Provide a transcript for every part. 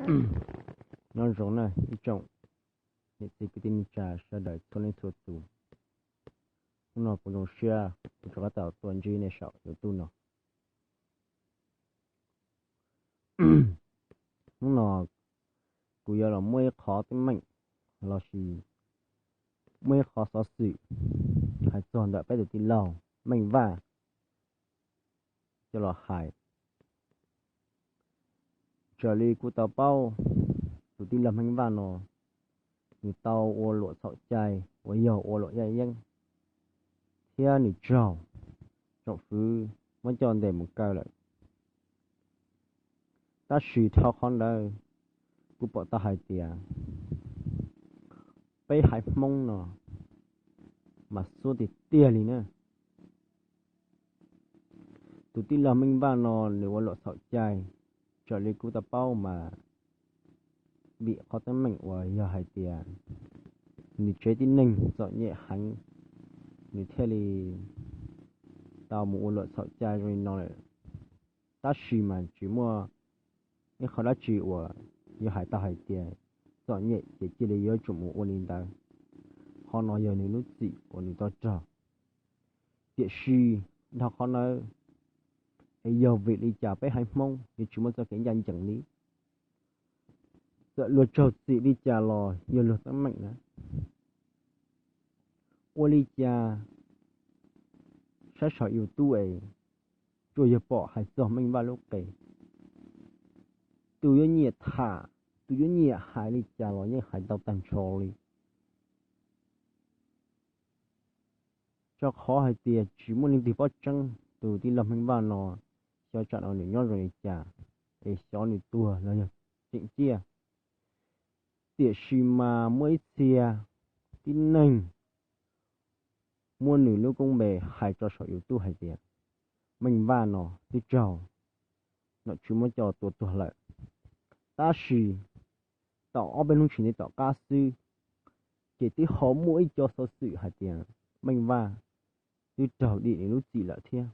Nyob zoo na ib tsoom niam txiv kwv tij neej tsa sawv daws txhua leej txhua tus. Hnub no kuv zoo siab kuv rov qab tau tuaj ntsib nej saum YouTube no. Hnub no kuv yuav los muaj ib qho teeb meem lossis muaj ib qho xov xwm hais txog ntawm peb tus tij laug Meej Vaj coj los hais. Raws li kuv tau paub, tus tij laug Meej Vaj no nws tau ua luam txhaum cai uas yog ua luam yaj yeeb thiab nws raug tsoom fwv muab coj ntes mus kaw lawm. Tab sis dhau qhov ntawd, kuv pom tau hais tias peb haiv Hmoob no mas xuab tiag tiag li na. Tus tij laug Meej Vaj no nws ua luam txhaum cai, raws li kuv tau paub mas vim qhov teeb meem uas yog hais tias nws tsev tib neeg txom nyem heev, nws thiaj li tau mus ua luam txhaum cai zoo li no lawm. Tab sis mas tsis muaj ib qho dab tsi uas yog hais tau hais tias txom nyem ces cia li yuav tsum mus ua li ntawd. Qhov no yog nws lub txim uas nws tau raug. Tiam sis dhau qhov ntawd, es yog vim li cas peb haiv Hmoob yuav tsis muaj txoj kev ncaj ncees li? Txawm luag raug txim li cas los yog luag teeb meem na. Ua li cas saib saum YouTube es tsuas yog pom hais txog Meej Vaj lub qe, tus yuav nyiam tham, tus yuav nyiam hais li cas los yeej hais tau tag nrho li. Rau qhov hais tias tsis muaj leej twg paub tseeb tus tij laug Meej Vaj no xyov tsam no nws nyob zoo li cas, es xyov nws tuag los yog tseem ciaj. Tiam sis mas muaj ib txhia tib neeg muab nws lub koob npe hais tso saum YouTube hais tias Meej Vaj no twb raug nom tswv muab coj tua tuag lawm. Tab sis tau ob peb hnub tsis ntev tom qab xwb, ces twb ho muaj ib co xov xwm hais tias Meej Vaj twb raug dim nws lub txim lawm thiab.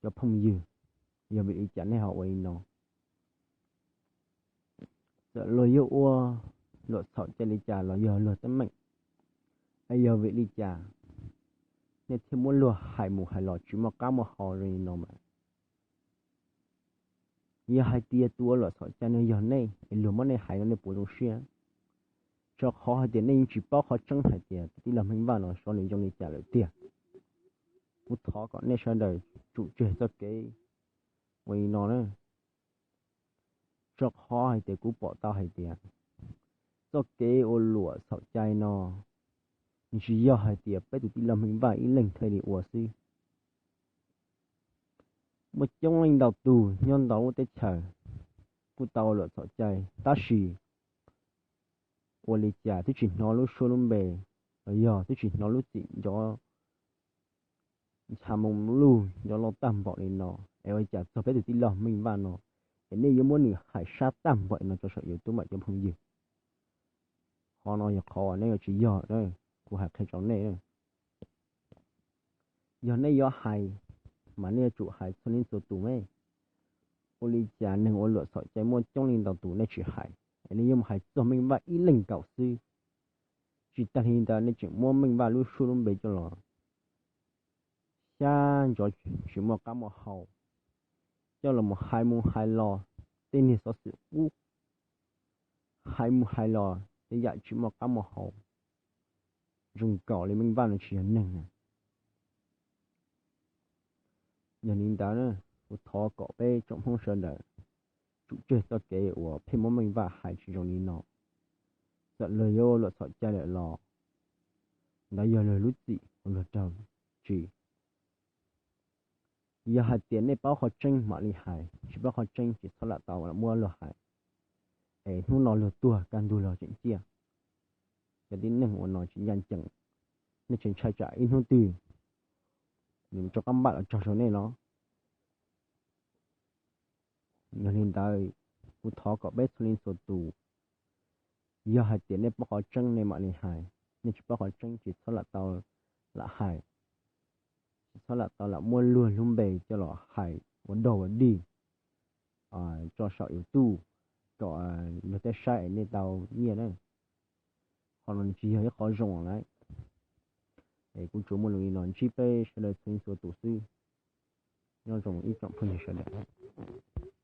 Cov phooj ywg, yog vim li cas nej ho ua li no? Txawm luag yuav ua luam txhaum cai li cas los yog luag teeb meem, es yog vim li cas nej thiaj muab luag hais mus hais los tsis muaj qab muaj hau zoo li no mas? Yog hais tias tus ua luam txhaum cai no yog nej es luag muab nej hais no nej puas zoo siab? Rau qhov hais tias nej yeej tsis paub qhov tseeb hais tias tus tij laug Meej Vaj no xyov nws zoo li cas lawm tiag. Kuv thov kom nej sawv daws tsum tseg txoj kev ua li no na. Rau qhov hais tias kuv pom tau hais tias txoj kev ua luam txhaum cai no, nws tsis yog hais tias peb tus tij laug Meej Vaj ib leeg thiaj li ua xwb. Muaj coob leej ntau tus nyob ntau lub teb chaws kuj tau ua luam txhaum cai, tab sis ua li cas twb tsis hnov lub suab lub npe, los yog twb tsis hnov lub txim nco ncha moo luj nco loj tag npaum li no, es ua li cas txog peb tus tij laug Meej Vaj no, es nej yuav muab nws hais sab tag npaum li no rau saum YouTube mas cov phooj ywg? Qhov no yog qhov uas nej yuav tsis yog, kuv hais qhia rau nej. Yog nej yuav hais, mas nej yuav tsum hais txhua leej txhua tus me. Ua li cas neeg ua luam txhaum cai muaj coob leej ntau tus nej tsis hais, es nej yuav mus hais txog Meej Vaj ib leeg nkaus xwb? Tsis tag li ntawd nej tseem muab Meej Vaj lub suab lub npe coj los xyab ntov tsis muaj qab muaj hau, coj los mus hais mus hais los tej niag xov xwm qub, hais mus hais los tej yam tsis muaj qab muaj hau, zoo nkaus li Meej Vaj no tsis yog neeg na. Yog li ntawd, kuv thov kom peb tsoom Hmoob sawv daws tsum tseg txoj kev uas pheej muab Meej Vaj hais tsis zoo li no. Txawm luag yuav ua luam txhaum cai lawm los ntawd yog luag lub txim uas luag raug tsim. Yog hais tias nej paub qhov tseeb mam li hais, tsis paub qhov tseeb ces txhob lam tau muab luag hais, es hnub no luag tuag kaj ntug luag tseem ciaj. Cov tib neeg ua no tsis ncaj ncees, nej tseem ntshai tsam ib hnub twg nws rov qab npam los tsaug rau nej los? Yog li ntawd, kuv thov kom peb txhua leej txhua tus, yog hais tias nej paub qhov tseeb nej mam li hais, nej tsis paub qhov tseeb ces txhob lam tau lam hais, tsis txhob lam tau lam muab luag lub npe coj los hais ua dog ua dig tso saum YouTube, kom luag tej saib nej tau nyiaj na. Qhov no nws tsis yog ib qhov zoo lawm. Es kuv tsuas muaj lus li no ntsib peb sawv daws txhua txhua tus xwb. Nyob zoo ib tsoom phooj ywg sawv daws.